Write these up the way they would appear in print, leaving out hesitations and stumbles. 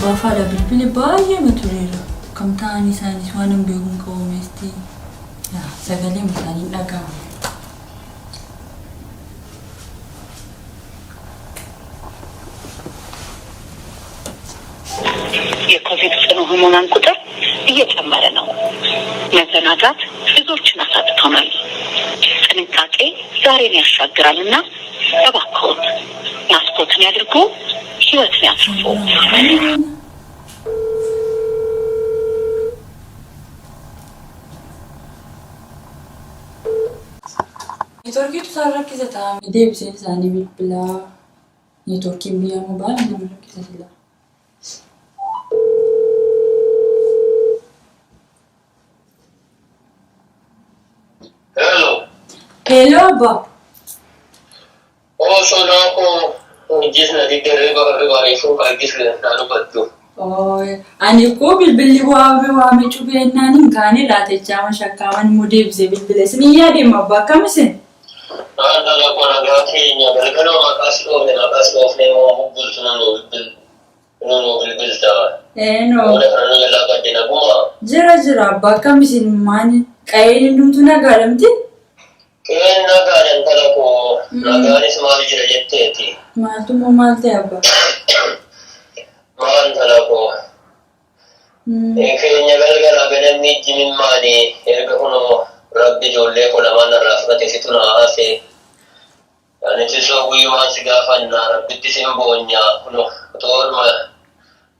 Abbaa faadha bilbile baay'eema tureera. Kam ta'anii isaanis waan hin beekuun qabu meestii. Sagalee isaanii dhaga'ama. የኮቪድ ጽኑ ህሙማን ቁጥር እየጨመረ ነው። መዘናጋት ብዙዎችን አሳጥቶናል። ጥንቃቄ ዛሬን ያሻግራልና እባክዎት ማስኮትን ያድርጉ፣ ህይወትን ያትርፉ። Neetwoorkiitu isaan rakkisa ta'a. Deebiseen isaanii bilbilaa. Neetwoorkiin biyya immoo baay'ee nama rakkisa sila. Hello. Hello abbaa. Osoo koo hojii diddeerree barreeffuu baay'isuu na dubbadhu. Ani koo bilbilli waame waame cufeennaan hin kaane laatechaa mashakkaaman immoo deebisee bilbila. Isin hin yaademu abbaa akkam isin? Dhala koo nagaa keenya galgaloo maqaa si dhoofne maqaa si dhoofne immoo bubbultu nu bilbilta. Eenoo. Booda kana nu jalaa badde naguma. Jira jira abbaa akkam isin maani qa'een hundumtuu nagaadhamti? Qe'een nagaadha intala koo nagaanis maal jira jetteeti. Maaltu immoo maal ta'e abbaa? Maal intala koo. Keenya galgala ganamni jimimmaani erga kunoo rabbi ijoollee koo lamaan irraa fudhate situ na hafe. Ani tisoo guyyumaan si gaafannaa rabbitti sin boonyaa kunoo otoo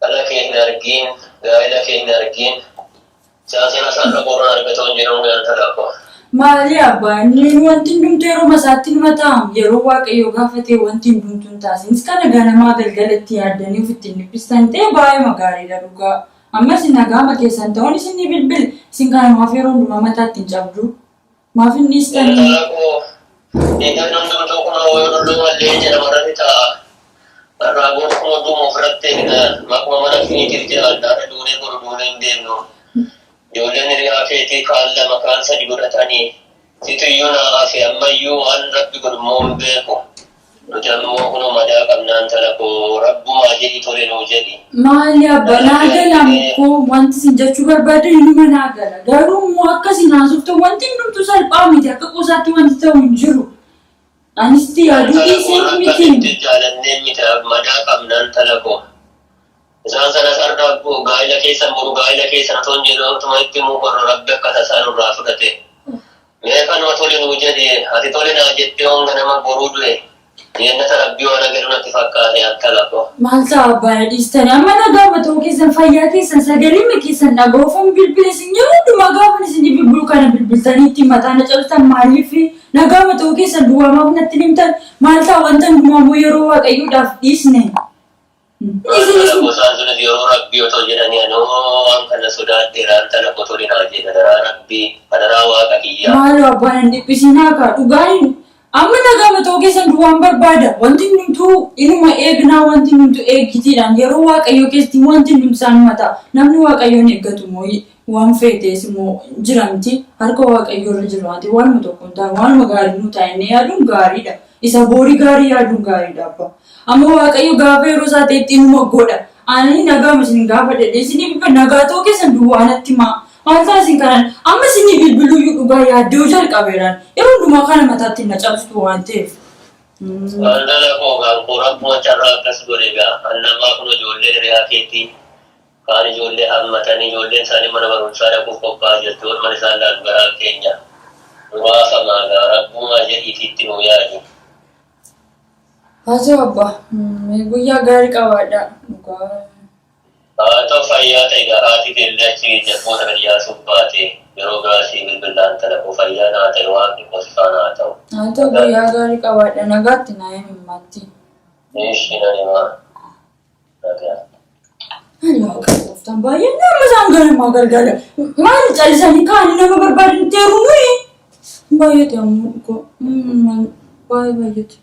dhala kee hin argiin gaa'ela kee hin argiin saasana sana qorra argatoon jedhamu intala koo. Maali abbaa inni wanti hundumtuu yeroo masaatti numa ta'am yeroo waaqayyo gaafatee wanti hundumtuu hin taasinis kana ganamaa galgalatti yaaddanii ofitti hin dhiphistan ta'e baay'ee gaariidha dhugaa. Ammas nagaama keessan ta'uun isin ni bilbil isin kana maaf yeroo hundumaa mataatti hin cabdu maaf hin dhiistanii. Intala koo eegan hundumtuu kunoo yoo dulloomallee jedhama irratti ta'a. Irraa goofuma duuma ofirratti makuma mana keetiif jiraannaa duunee boru duunee hin deemnu. Ijoolleen hiriyaa keetii kaan lama kaan sadi godhatanii situ iyyuu naa hafe ammayyuu waan rabbi godhu immoo hin beeku. Nuti ammoo kunoo madaa qabnaan intala koo rabbumaa jedhi tole nuu jedhi. Maali abbaa naa gala koo wanti isin jechuu barbaadan inuma naa gala garuu immoo akka isin haasoftan wanti hundumtuu salphaa miti akka qosaatti wanti ta'u hin jiru. Anis itti yaaduu Intala koo dhiisee akka miti. itti jaalannee miti madaa qabnaan intala koo. Isaan sanas arda gaa'ela keessan boru gaa'ela keessan otoo hin jedhu otuma itti himuu qorra rabbi akka tasaa nurraa fudhate. Mee kanuma tole nuu jedhi ati tole naa jettee honga nama boruu du'e jennata rabbii waan agarru natti fakkaate akka lafoo. Maal ta'a abbaa na dhiistanii amma nagaa ta'uu keessan fayyaa keessan sagalee keessan dhaga'uufan bilbila isin yeroo hundumaa gaafa isin bilbilu kana bilbiltanii ittiin mataa na cabsitan maaliif nagaa ta'uu keessan duwwaa maaf natti himtan maal ta'a wanta hundumaa immoo yeroo waaqayyoodhaaf dhiisne. Isinis Gosaan sunis yeroo rabbii otoo jedhanii anoo waan kana sodaadheera intala koo tole naa jedhe adaraa rabbii adaraa waaqa kiyyaa. maaloo abbaan hin dhiphisinaa kaa dhugaan amma nagaa ta'uu keessan duwwaan barbaada wanti hundumtuu inuma eegnaa wanti hundumtuu eeggitiidhaan yeroo waaqayyoo keessatti wanti hundumtuu isaan mataa namni waaqayyoon eeggatu immoo waan feetees immoo jiramti harka waaqayyoo irra jira wanti waanuma tokko hin taane waanuma gaarii nu taa'e inni yaaduun gaariidha isa boorii gaarii yaaduun gaariidha abbaa amma waaqayyo gaafa yeroo isaa ta'etti inuma godha ani nagaa isin gaafa dhedhe isin bifa nagaa ta'uu keessan duwwaa natti himaa. Maal ta'a isin kanaan amma isin bilbiluyyuu dhugaa yaaddoo jalqabeeraan yeroo hundumaa kana mataatti na cabsitu waan ta'eef. Intala koo gaankoo rabbuma carraa akkas godhe gaa annamaa kun ijoolleen hiriyaa keetii kaan ijoollee hammatanii ijoolleen isaanii mana barumsaa dhaquuf qophaa'aa jirti oolman isaan laalu garaa keenya. Nu raafamaa gaa rabbumaa jedhiitii itti nuu yaadi. Haa ta'u abbaa guyyaa gaarii qabaadhaa dhugaa. Haa ta'u fayyaa ta'e gaa haati keellee achi jabboota gadi yaasuuf baate yeroo gaasii bilbilaan intala koo fayyaa naa ta'e waaqni koo si faana haa ta'u. Haa ta'u guyyaa gaarii qabaadhaa nagaatti naa himi maatti. Ishii nan himaa. Nagaa. Ani waaqa gooftaan baay'ee nama isaan ganamaa galgala. Maal callisanii kaanii nama barbaadan teerumuu baay'ate ammoo dhugoo baay'ee baay'ate.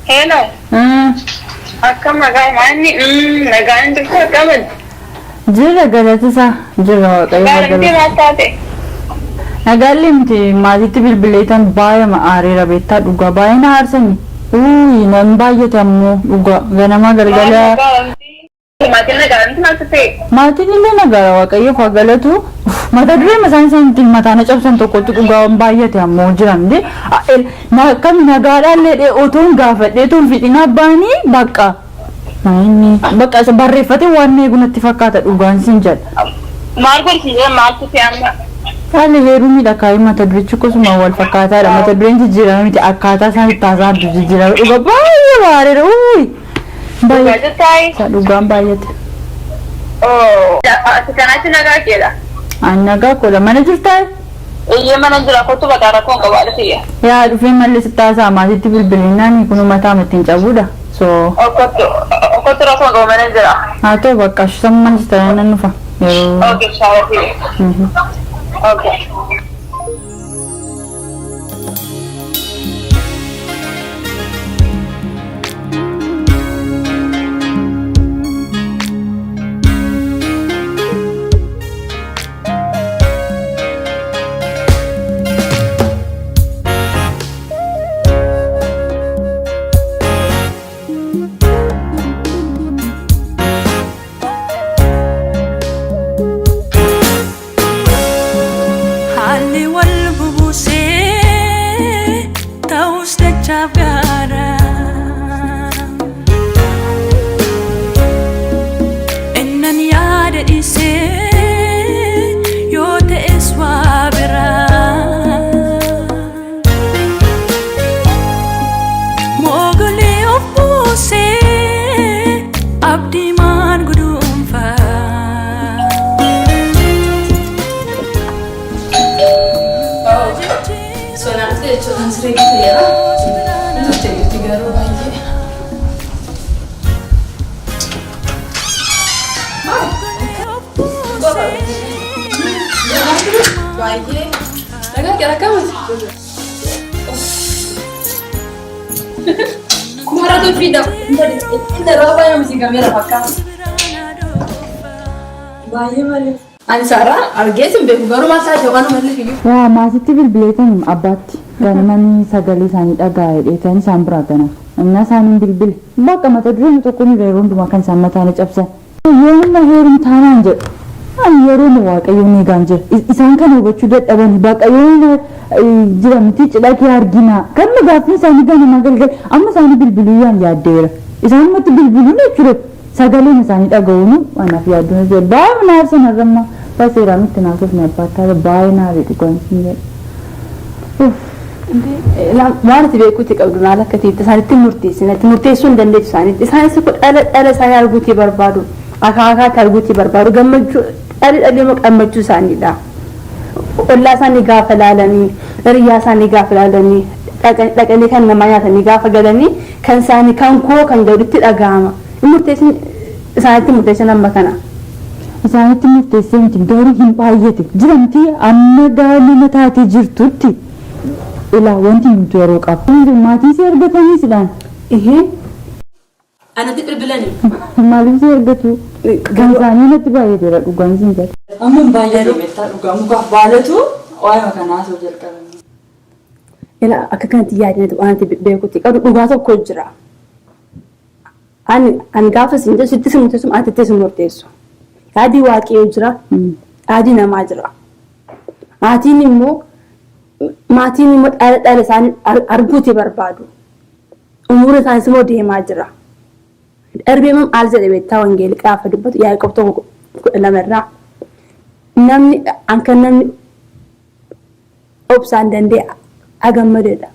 Hello. Akkam nagaa maanni nagaan jirtu akkamin? Jira galatisaa jira waaqayyo Gaarii maal taate? Nagaallee miti maatiitti bilbileetan baay'ee aareera beektaa dhugaa baay'ee na aarsani. Uuyi nan baay'ate ammoo dhugaa ganama galgala. Maatiin nagaa miti maaltu ta'e? Maatiin illee nagaara waaqayyoof haa galatu. Mata duree isaan isaan ittiin mataa na cabsan tokkotti dhugaa baay'ate ammoo jiran. Akkam nagaadhaallee dhee otoon gaafadhee toon fixin abbaanii bakka. Bakka isa barreeffatee waan eegu natti fakkaata dhugaan siin jedha. Maal godhisiin jedhan maaltu ta'e amma? Haali heerumiidha kaayii mata durichi akkasuma wal fakkaataadha. Mata dureen jijjiirama miti akkaataa isaan itti haasa'antu jijjiirama. Dhuga baay'ee baareera. Uuyi. Dhugaa Baay'ee. jirtaayi? Isa dhugaan baay'ate. Oo. Ati kanaatti nagaa keedha. Ani nagaa koodha mana jirtaa? Iyyee mana jira kottu bakka rakkoon qabu haadha tiyya. Yaa dhufee malli sitti haasa'a maatiitti bilbilinaan kun mataa ittiin cabuudha. So Okkottu okkottu rakkoon qabu mana jira. haa ta'u bakka samma mana jirtaa nan dhufa. Yeroo. Okay shaawaa tiyya. Okay. Haalli wal bubuusee ta'us dachaaf gaara. Innan yaada dhiisee yoo ta'es waa biraa. Moogolee of buusee abdii maan guduunfaa. Sonaatti jechuudhaan siree ta'eera. Turte jirti garuu baay'ee. Baay'ee. Nagaa kee akkamati? Kumaratu fida. Inda roba yang mesti kamera fakkaata. Baay'ee malee. Ani Saaraa argee sin beeku garuu maal taate waan uummanni fiyyuu. Yaa maatiitti bilbileetan abbaatti ganamanii sagalee isaanii dhagaa'ee dheetan isaan biraa ganama. Innaa isaaniin bilbile. Bakka mata dureen tokko ni yeroo hundumaa kan isaan mataa na cabsan. Yoo amma heerumtaanaan jedhu. Ani yeroo nu waaqayyoon eegaan jira. Isaan kana hubachuu dadhaban waaqayyoon jira miti cidha kee argina. Kan nu gaaffiin isaanii ganama galgal amma isaanii bilbiluu yaan yaaddeera. Isaanumatti bilbiluun jechuudha. Sagaleen isaanii dhaga'uun anaaf yaadduun jira. Baay'ee naaf sanarramma baseeraa miti naasuuf abbaattaa baay'ee naaf dhugaan siin jedha. Waan ati beekuutti qabdu maal akka ta'e isaanitti murteessina itti murteessuu hin dandeessu isaanitti isaanis dhala dhala isaanii arguutii barbaadu akaakaatti arguutii barbaadu gammachuu dhalli dhalli immoo gammachuu isaaniidha. Ollaa isaanii gaafa laalanii hiriyyaa isaanii gaafa laalanii dhaqanii kan namaa nyaatanii gaafa galanii kan isaanii kan koo kan jedhutti dhaga'ama. Murteessin isaanitti murteessin amma kana. Isaanitti murteessee miti garuu hin baay'ate jiramti amma nama taatee jirtutti ilaa wanti himtu yeroo qabu. Maatiin si argatanii sidhaan. Anatti bilbilanii. Maaliif si argatu? Kan isaanii natti baay'ateera dhugaan siin jedha. Amma baay'ate beektaa dhugaa mukaaf baalatu waa'ee kanaa osoo jalqabame. Ila akka kanatti yaadinatu waan ati beekutti qabdu dhugaa tokko jira. Ani ani gaafa siin jedhu sitti si murteessu ati itti si murteessu. Yaadii waaqayyoo jira, yaadii namaa jira. Maatiin immoo maatiin immoo dhala dhala isaanii arguuti barbaadu. Umuriin isaanis immoo deemaa jira. Darbee immoo maal jedhe beektaa wangeelli gaafa dubbatu Yaaqoob 1:12 irraa. Namni kan namni obsaan danda'e agammadeedha.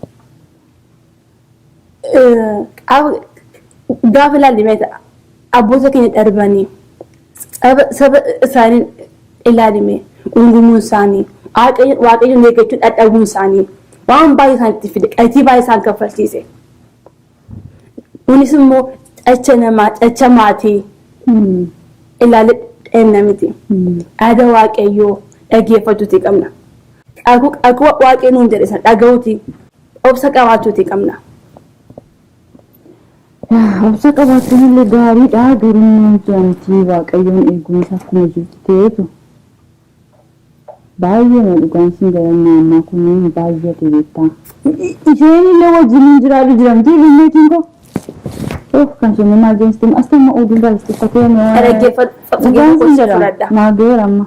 Gaafa ilaalle meeta abboota keenya darbanii saba isaanii ilaalime gungumuun isaanii waaqayyoon eeggachuu dadhabuun isaanii waan baay'ee isaanitti fide qatii baay'ee isaan kaffalchiise. Kunis immoo cacha namaa cacha maatii ilaalee dheemna miti. Yaada waaqayyoo dhaggeeffachuuti qabna. Akka waaqayyo nuun jedhe sana dhaga'uuti obsa qabaachuuti qabna. Obsa qabaachuun illee gaariidha garuu wanti waaqayyoon eeguun isaa akkuma jirtu ta'eetu Baay'ee dhugaan sin jedhamne ammaa kunneen baay'ate beektaa. Isheen illee wajjin hin jiraatu jiramti ilmeetiin koo. Oh kan isheen maal jeensitti as ta'e oduu baay'iste fatee Dhaggeeffadhu. Dhugaan sin jedhama. Naa ga'eera amma.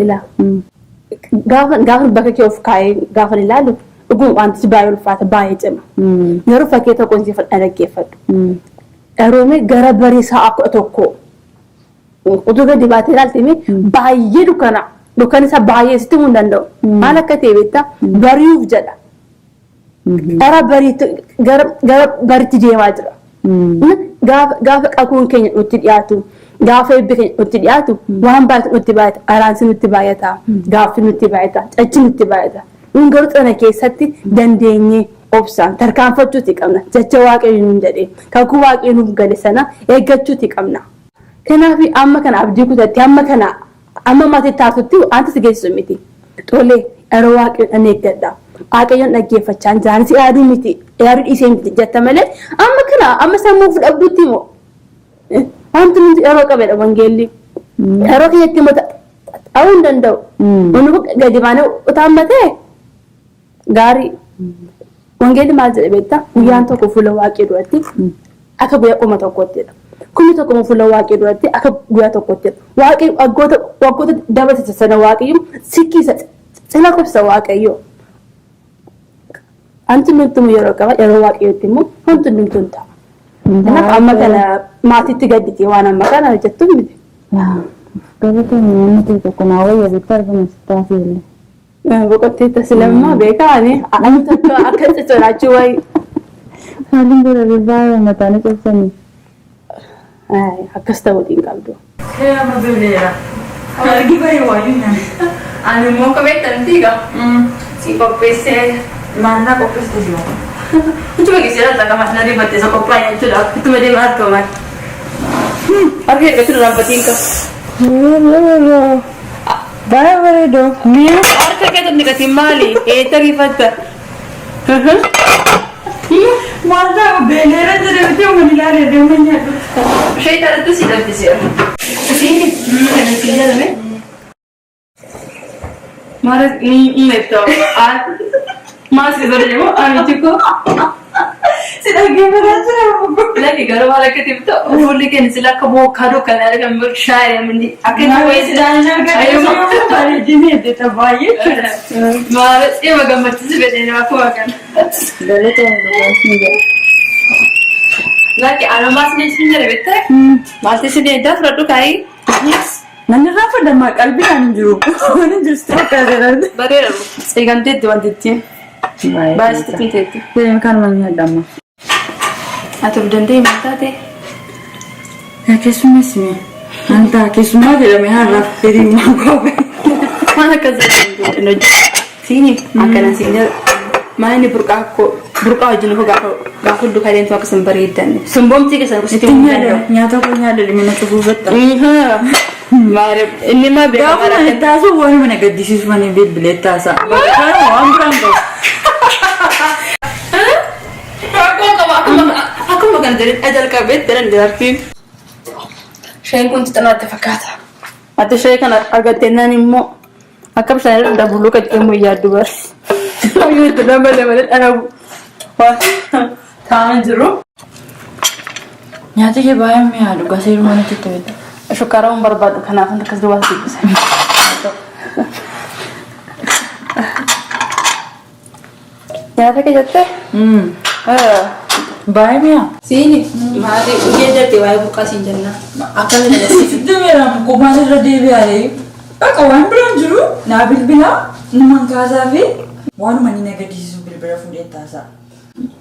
Ilaa. Gaafa gaafa bakka kee of kaa'ee gaafa ilaalu dhuguma wantichi baay'ee ulfaata baay'ee cima. Yeroo fakkii tokko si dhaggeeffadhu. Yeroomee gara barii sa'a 11 utuu gadi baatee ilaalte baay'ee dukkana. Dukkan isaa baay'ee sitti himuu hin danda'u. Maal akka ta'e beektaa? Bari'uuf jedha. Gara bariitti gara bariitti deemaa jira. Gaafa gaafa qakuun keenya nutti dhiyaatu, gaafa eebbi keenya nutti dhiyaatu, waan baay'atu nutti baay'ata, araansi nutti baay'ata, gaaffi nutti baay'ata, cachi nutti baay'ata. Nun garuu sana keessatti dandeenyee obsaan tarkaanfachuuti qabna. Jecha Waaqayyo nuun jedhee, kakuu Waaqayyo nuuf gale sana eeggachuuti qabna. Kanaaf amma kana abdii kutatte amma kana amma maatii taatutti wanta si geessisu miti. Tolee, yeroo Waaqayyoon dhan eeggadha. Waaqayyoon dhaggeeffachaa jiraan si yaaduu miti, yaaduu dhiisee miti jetta malee amma kana amma sammuu of dhabdutti immoo wanti nuti yeroo qabedha wangeelli. Yeroo keenyatti immoo ta'uu hin danda'u. Wanni kun gadi baanee utaammatee gaarii. Wangeelli maal jedhe beektaa? Guyyaan tokko fuula Waaqayyoo duratti akka guyyaa 1000ttidha. 1000 fuula Waaqayyoo duratti akka guyyaa tokkottidha. Waaqayyo waggoota waggoota dabarsite sana Waaqayyo sikkiisa cina qubsa Waaqayyo. Wanti hundumtuu yeroo qaba yeroo Waaqayyootti immoo wanti hundumtuu hin ta'a. Kanaaf amma kana maatiitti gadditee waan amma kana hojjettu miti. Galatoomii namni ta'e tokko naa wayya beektaa argama sittaasii illee. Boqottee tasilammaa beekaa ani ani tokko akka ciccoraachuu wayi. Maaliin godha baay'ee mataan cabsanii. Akkas ta'uutiin qabdu. Amma beeleera. Argi baree waayyuu nyaata. Ani immoo kophee fiiga. Si qopheessee. Maannaa qopheessite si waan. Utuma keessatti dhaqama na rifatte isa qophaa'e jechuudha. Ittuma deemaa harka. Harka hirkachuu dhaabbatiin qaba. Baay'ee bareedu. Mi'a. Harka keessa niqatiin maali? Eessa rifatta? Maal ta'u beeleera jedhe miti uummanni ilaalee deemaa nyaadhu. Ishee taattu si dhabdisiira. Isiin kan isin jedhame. Maal ni mettoo? Maal si godhe jedhamu ani tikoo. Si dhaggeeffataa jira. Laki garuu maal akka ta'e fuulli keenya sila akka bokkaa dukkanaa kan shaayii namni akka inni wayii sidaan argatu bareedina hedduuta baay'ee jechuudha. Maal dhimma gammachiisu fedhee nama akkuma kana. Galatoomii dhugaan sin jedha. Laki ana maas ni sin jedhe beektaa? Maalti sin eddaa fudhadhu kaayii? Namni irraa fudhamaa qalbiidhaan hin jiru. Waan hin jiru sitti fakkaata. Bareeda. Eegamteetti wanti ittiin. Baay'ee sitti teetti. Deemi kanuma nyaadha amma. Ati of danda'e maal taate? Keessummeessi mee. Anta keessummaa jedhame har'aaf hiriyummaa kophee. Waan akkas jedhamu hin hojjetu. Siini akkana siin jedhu. Maal inni burqaa koo burqaa wajjin koo gaafa gaafa hudduu kaleentu akka isin bareeddan. Simboomtii keessan kusitti Itti nyaadha. Nyaata koo nyaadha dhimma cufuufatta. Maal inni maa beekaa Gaafa maal mana akka taasu waan mana gaddisiisu mana bilbilee taasa. Kanuma waan biraan qabu. Rakkoo qaba akkuma akkuma kana jedhee jalqabee jedhan jaartiin. Isheen kun xixinaatti fakkaata. Ati ishee kana argatteenaan immoo akka bishaan irra dabaluu kan jedhamu yaaddu bara. Yoo itti dabale malee dhalabu. Waan taa'an jiru. Nyaati kee baay'ee mi'aa dhugaa seeruma natti itti beekta. Shukkaara waan barbaadu kanaaf akkas duwwaa dubbisa. Nyaata kee jettee? Baay'ee mi'aa. Siini maali dhugee jette waa'ee burqaa siin jenna. Akkamiin Sitti meeraan qubaan irra deebi'aa Bakka waan biraan jiru naa bilbilaa numan kaasaa fi waanuma inni na gaddisiisu bilbila fuudhee taasaa.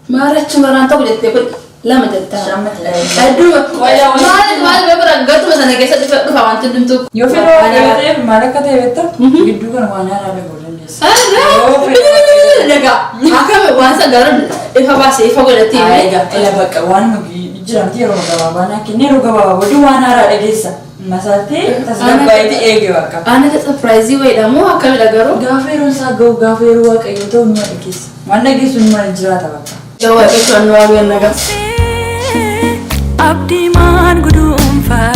Maarachi maraan tokko jettee kun lama jettaa. Hedduu maali maali beekudha gatuma sana keessa dhufa dhufa wanti hundumtuu. Yoo fedha waan ta'eef maal akka ta'e beektaa gidduu kana waan haaraa beekuu dandeessa. Yoo fedha Dhagaa akkami waan sana gara ifa baasee ifa godhatee. Egaa ila bakka waanuma jiramti yeroo gabaabaa naa kenne yeroo gabaabaa booda waan haaraa dhageessa. Masaatti tasgabbaa'eeti eege bakka. Aan akka surprise wayiidha moo akkamidha garuu? Gaafa yeroon isaa ga'u gaafa yeroo Waaqayyoo ta'u numa dhageessa. Waan dhageessu numa jiraata bakka. Gawaa jechuun nu waamu nagaa. Abdii maan guduunfaa.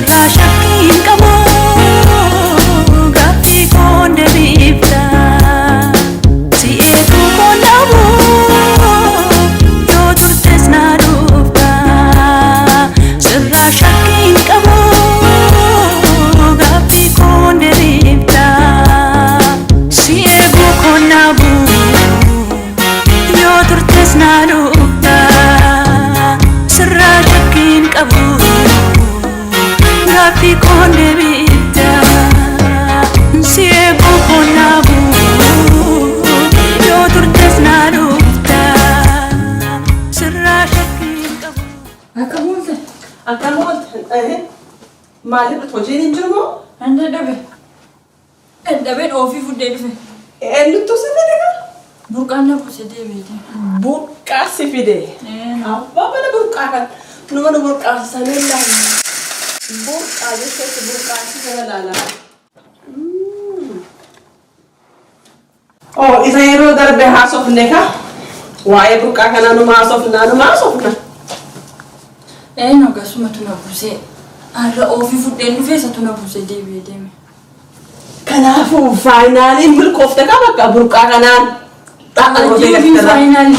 Sirraa shakkii hin qabu gaaffii koon deebiifta. Si eeguu koon dhabu yoo turtes na dhufta. Sirraa shakkii hin qabu gaaffii koon deebiifta. Si eeguu koon dhabu yoo turtes na dhufta. Sirraa shakkii hin qabu gaaffii koon deebiifta. Si eeguu koon dhabu yoo turtes na dhufta. Sirraa shakkii hin qabu. Akkam oolte? Akkam oolte? Maaliif hojiin hin jiru moo? Nan dadhabe. Dadhabeen oofii fuddee dhufe. Eenyutu si fide kaa? Burqaan na buuse deebi'eeti. Burqaa si fide. Abbaa mana burqaa kan numa nu burqaasisanii laala. Burqaa jechuun burqaa si kana laala. Oh, isa yeroo darbe haasofne ka? Waa'ee burqaa kanaa numa haasofnaa numa haasofna. Een akkasumatu na buuse. Har'a oofii fuddeen dhufee isatu na buuse deebi'ee deeme. Kanaafuu finally milkoofte ka bakka burqaa kanaan. Deebiin finally.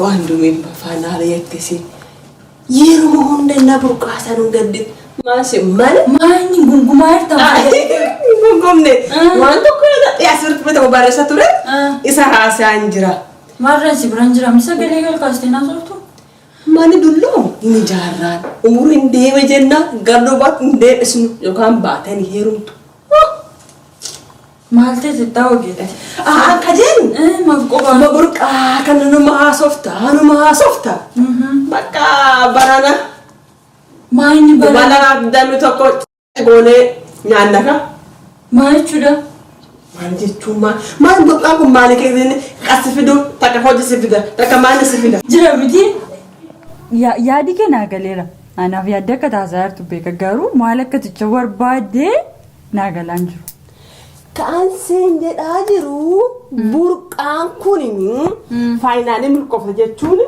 Waan dumiin finally jettisiin. Yeroo hunda na burqaa sanuu gaddi. Maasi mana. Maanyi gungumaa jirta. Gungumne. Waan tokko asirratti tokko barreessa ture. Isa haasa'an jira. Maarraan si biraan jira. Misa galee galkaastee naa sooftu. Mani dulloomu hin ijaarraan. Umuriin deeme jenna gardubaatti hin deebisnu yookaan baatanii heerumtu. Maal ta'e xixiqqaa ogeetti? Akka jennu. Maaf qophaa. Ma burqaa kan numa haasofta numa haasofta. Bakka barana. Maayini barana? Balaa dammi tokko goonee nyaanna ka. Maal jechuudha? Maal jechuun maal? Maal burqaan kun maali keessatti qas si fidu takka hojii si fida takka maali si fida. Jira miti. Yaadi kee naa galeera. Anaaf yaaddi akka taasaa jirtu beeka garuu maal akka ticha barbaaddee naa galaan jiru. Kan siin jedhaa jiru burqaan kun finally milkoofte jechuun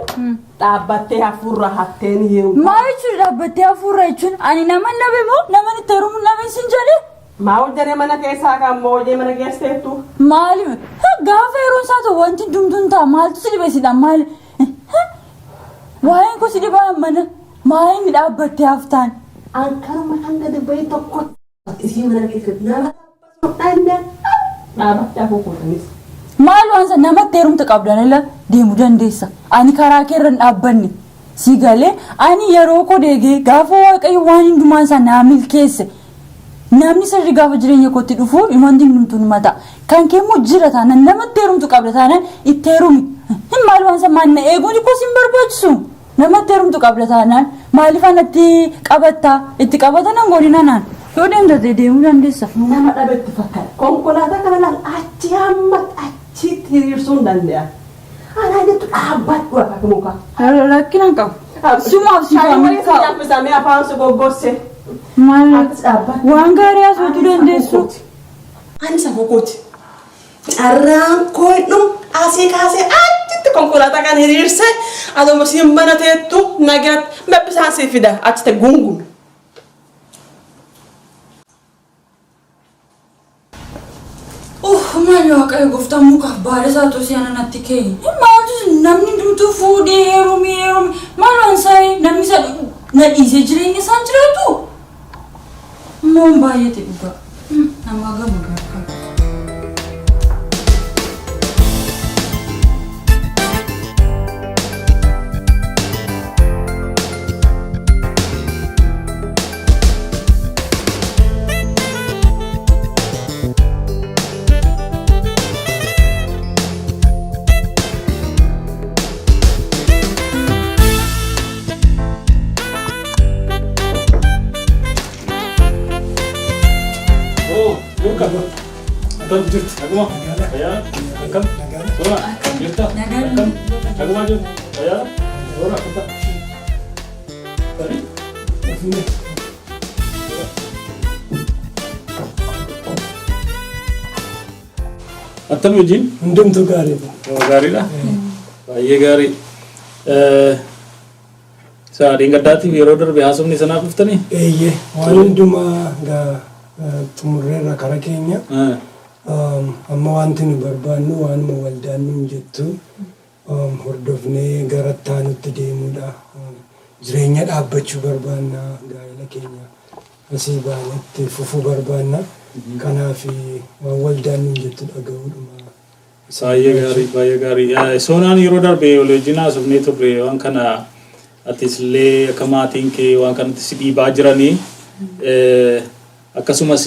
dhaabbattee hafuurra hatteen heerumu. Maal jechuudha dhaabbattee hafuurra jechuun ani nama dhabe moo nama itti heerumu dhabe sin jedhe? Maa hojjatee mana keessaa kan moo hojii mana keesseettu? Maali gaafa yeroon isaa ta'u wanti dumtuun ta'a maaltu si dhibe sidha maali? Waa'een koo si dhibaa mana maal inni dhaabbattee haftaan? An karuma kan gadi bahee tokko isii mana keessatti nama dhaabbatu dhaabattee hafuu kuutanis. Maal waan sana namatti heerumte qabdan ila deemuu dandeessa. Ani karaa keerra hin dhaabbanne. Si galee ani yeroo koo deegee gaafa Waaqayyo waan hundumaan isaa naa milkeesse. Namni sirri gaafa jireenya kootti dhufu wanti hundumtuu ni mataa. Kan kee immoo jira taanaan namatti heerumtu qabda taanaan itti heerumi. Hin maal waan sana maal na eeguun koo sin barbaachisu. Namatti heerumtu qabda taanaan maaliif anatti qabattaa itti qabatan hangoonina naan. Yoo deemte deemuu dandeessa. Nama dhabetti fakkaata. Konkolaataa kana laal achi hamma achitti hiriirsuu hin danda'an. Anaa jettu dhaabbadhu akka mukaa. Rakkina hin qabu. Sumaaf si Shaayii wayii si afaan si goggorse. Maal waan gaarii haasawuu dandeessu. Ani safuu kooti. Carraan koo hin asii kaasee achitti konkolaataa kan hiriirse aduma siin mana teettu nagaatti mabbisaan sii fida achitti gungume. Maal Waaqayyo gooftaan mukaaf baala isaa tosii ana natti kee. Maaltu namni hundumtuu fuudhee heerumii heerumii maal waan isaa namni isa na dhiisee jireenya isaan jiraatu. Moon baay'ate dhugaa. Nama gama gaafata. Oh, burqa. Akkam jirtu? Naguma? Fayyaa? Akkam? Tola? Jirta? Akkam? Naguma jirtu? Fayyaa? Tola, akkam? Tarii? Fuune. Attam hojiin? Hundumtuu gaariidha. Gaariidha? Baay'ee gaarii. Isa dheengaddaatiif yeroo darbe haasofni sanaaf dhuftanii? Eeyyee, waan hundumaa gaa xumurreerra kara keenya. Amma wanti nu barbaannu waanuma waldaan nuun jettu hordofnee gara itti aanutti deemuudha. Jireenya dhaabbachuu barbaanna, gaa'ela keenya asii baanetti fufuu barbaanna. Kanaaf waan waldaan nuun jettu dhaga'uudhuma. Baay'ee gaarii, baay'ee gaarii. Soonaan yeroo darbe walii wajjin haasofnee turre waan kana, atis illee akka maatiin kee waan kanatti si dhiibaa jiranii, akkasumas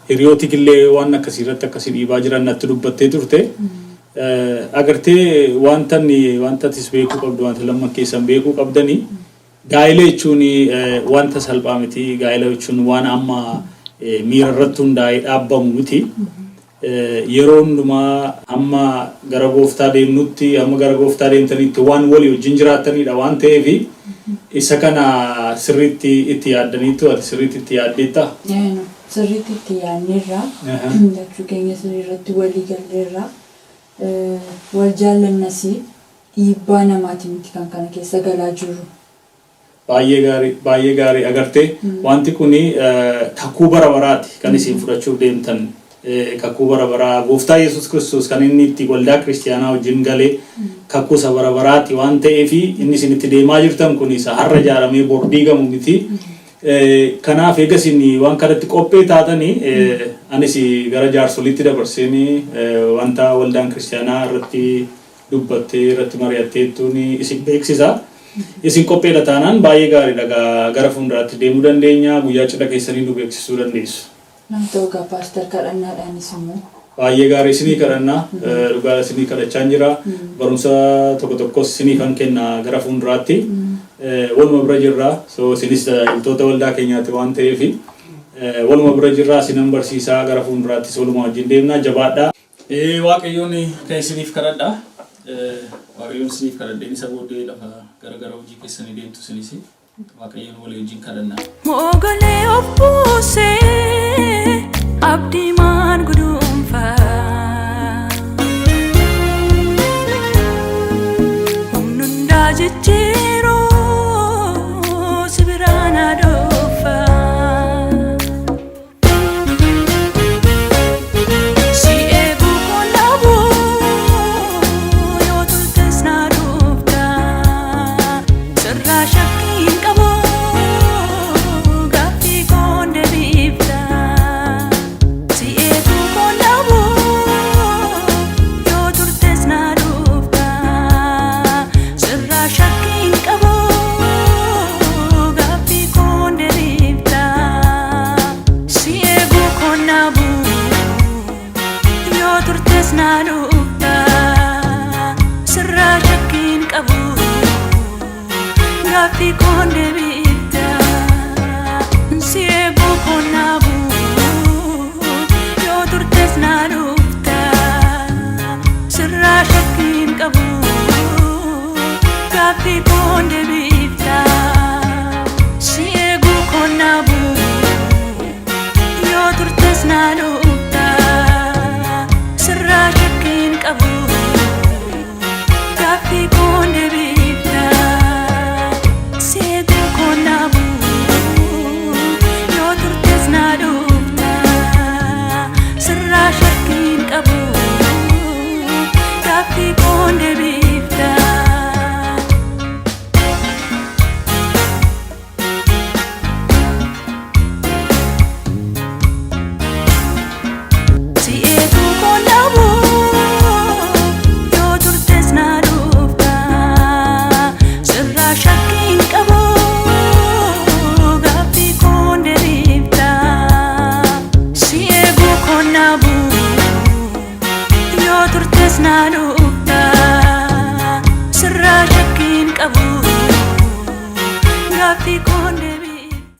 hiriyooti illee waan akkasii irratti akkasii dhiibaa jiran natti dubbattee turte. Agartee, wanta inni wanta atis beekuu qabdu, wanta lamman keessan beekuu qabdanii, gaa'ela jechuun wanta salphaa miti. Gaa'ela jechuun waan amma miira irratti hundaa'ee dhaabbamu miti. Yeroo hundumaa hamma gara gooftaa deemnutti, hamma gara gooftaa deemtanitti waan walii wajjin jiraatanidha waan ta'eef, isa kana sirriitti itti yaaddaniitu, ati sirriitti itti yaaddeetta? Sirriitti itti yaadneerra. Jechuu keenya sirriirratti walii galleerra. Wal jaallannas, dhiibbaa namaatiin miti kan kana keessa galaa jirru. Baay'ee gaarii, baay'ee gaarii. Agartee, wanti kuni kakuu bara baraati kan isin fudhachuuf deemtan. Kakuu bara baraa gooftaa Yesuus Kiristoos kan inni itti waldaa kiristiyaanaa wajjin galee kakuu isa bara baraati waan ta'eef, inni isin itti deemaa jirtan kun isa har'a ijaaramee bor diigamu miti. Kanaaf eega isin waan kanatti qophee taatanii, anis gara jaarsoliitti dabarseen wanta waldaan kiristiyaanaa irratti dubbattee irratti mari'atteettuun isin beeksisa. Isin qopheedha taanaan baay'ee gaariidha, gara fuulduraatti deemuu dandeenya, guyyaa cidha keessanii nu beeksisuu dandeessu. Nam ta'u gaa, pastor, kadhannaadhaanis immoo. Baay'ee gaarii, isinii kadhannaa, dhugaa isinii kadhachaa jira. Barumsa tokko tokkos isiniifan kenna gara fuulduraatti. Waluma bira jirra. So isinis tajaajiltoota waldaa keenyaati waan ta'eef, waluma bira jirra, isinan barsiisaa, gara fuulduraattis waluma wajjin deemna, jabaadhaa. Waaqayyoon kan isiniif kadhadha. Waaqayyoon isiniif kadhadheen isa booddee lafa gara gara hojii keessanii deemtu isinis. Waaqayyoon walii wajjin kadhanna. Mogolee of buusee abdii maan guduunfaa. Humni hundaa jijjiiruu si biraan adoofaa. Si eeguu koon dhabuu yoo turtes na dhuftaa. Sirraa shakkii hin qabu, gaaffii koon deebiftaa. Si eeguu koon dhabuu yoo turtes na dhuftaa. Sirraa shakkii hin qabu, gaaffii koon deebiftaa. Si eeguu koon dhabuu yoo turtes na dhuftaa. Sirraa shakkii hin qabu, gaaffii koon deebiftaa. Si eeguu koon dhabuu yoo turtes na dhuftaa. Sirraa shakkii hin qabu, gaaffii koon deebiftaa. Si eeguu koon dhabuu yoo turtes na dhuftaa. Sirraa shakkii hin qabu, gaaffii koon deebiftaa. Si eeguu koon dhabuu yoo turtes na dhuftaa. Sirraa shakkii hin qabu, gaaffii koon deebiftaa. Si eeguu koon dhabuu yoo turtes na dhuftaa. Sirraa shakkii hin qabu, gaaffii koon deebiftaa. Si eeguu koon dhabuu yoo turtes na dhuftaa. Sirraa shakkii hin qabu, gaaffii koon deebiftaa.